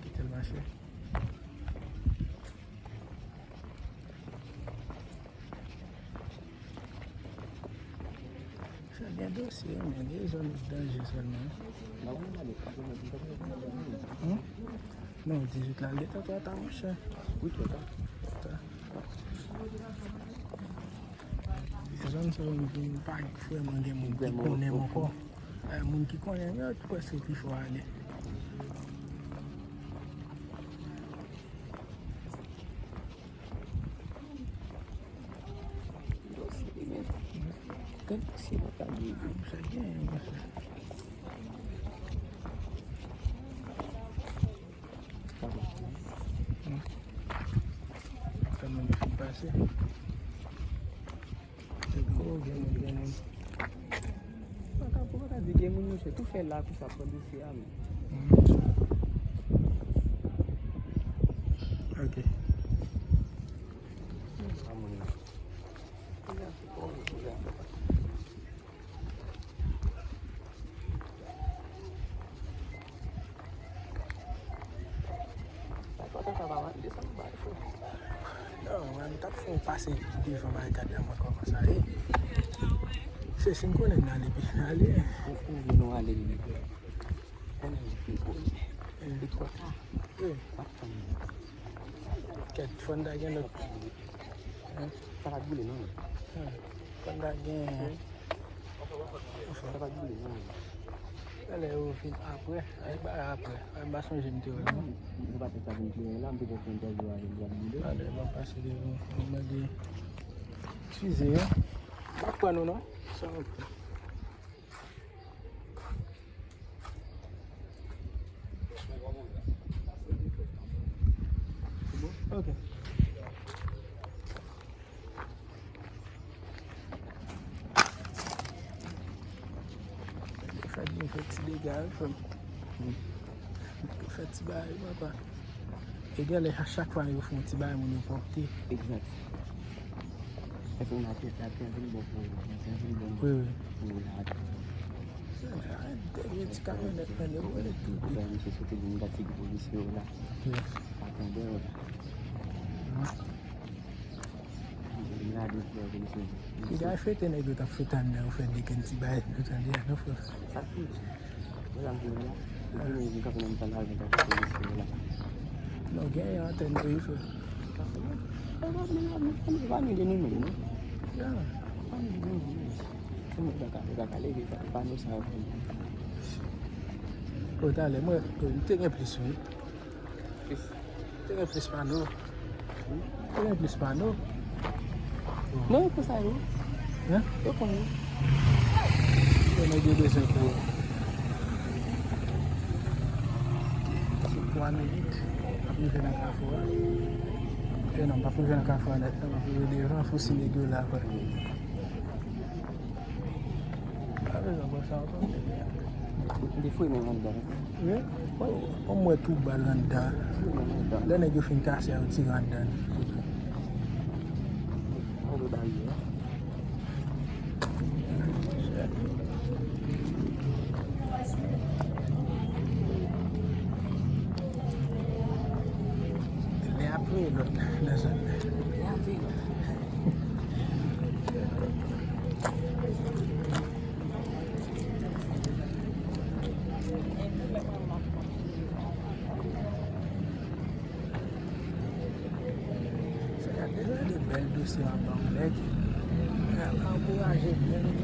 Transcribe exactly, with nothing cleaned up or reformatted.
Kite l mache. Sa gen dosye, men gen zòn danje sèlman. Hmm? Non, dizuit la, li te twò ta, monchè. Wi, twò ta. Twò ta. Zòn sa yo, m pa vrèman gen moun ki konnen m ankò. Eh, moun ki konnen m yo, prèske pi fò ale. Gad si yo ta gen. Sa gen, monchè. Hmm. Kanmenm yo fin pase. Oh, gen moun, gen moun. Ou pa ka, ou pa ka di gen moun, monchè. Tou fè la konsa, pran dosye a, men. Hmm. Ok. Non, mwen, m t ap fè yon pase devan barikad la, mwen kòmanse ale. Se si n konnen n ale, pi n ale. Ou, ou vin nou ale, li. Konnen li fin konnen. Li twò ta. Wi. M ap tann li. Kèt, fò n ta gen lòt. Sa pa t boule, non. Fò n ta gen. Sa pa t boule, non. Talè yo fin apre, ay ba apre. Ay ba sonje m te wè, non. Nou pa t sa vin kleren la, m te konn fè entèvyou avè l, l ap boule. Talè m ap pase devan, m mande. Eskize, wi. M ap pran nou, non. Sa ok. Ok. Fè ti dega, wi, frè m. Fè ti bagay, papa. E genlè, a chak fwa yo fè yon ti bagay, moun yo pwòpte. Egzat. Èske w la tèt la, te anvin bon pou ou, te anvin bon pou ou la. Wi, wi. Dènye ti kamyonèt, men yo wè l tou. Ou wè misye soti vin gad figi polisye yo la. Wi. Pa tande yo la. Wi. Vin gade flè polisye yo. Piga fete nèg yo t ap fete anndan, yo fè dekenn ti bagay, nou tande a, non, frè? Sa k pi di? Mwen la m vini la. Mwen vini, mwen kanpe nan mitan lari, mwen tankou polisye la. Non, gen yon antèn wi, frè. Yo pa vle, yo pa vle, yo pa vle de nou menm, non. Ya. Yo pa vle de nou menm. Se mwen ki pa ka, ki pa ka leve, pa, pa nou sa yo. O, talè, mwen, mwen te gen plis, wi. Plis. Te gen plis pano. Te gen plis pano. Non, yo pran sa yo. Hein? Yo pran yo. Yo nèg yo bezwen pou. Sou twa minit. M ap rive nan kafou a. E non, m p ap rive nan kafou a nèt, non, m ap rive devan, fousi nèg yo la, kwè. Pa bezwen bwè sa ankò. Li fre menm anndan. Wi. Bon, bon, m wè tou bal anndan. Lè nèg yo fin kase a, yo tire anndan. Antre baryè a. Lè apre lòt nan zòn nan. Lè apre lòt. Se gade, gade bèl dosye m ap ba w, nèg. Ankouraje m, men nou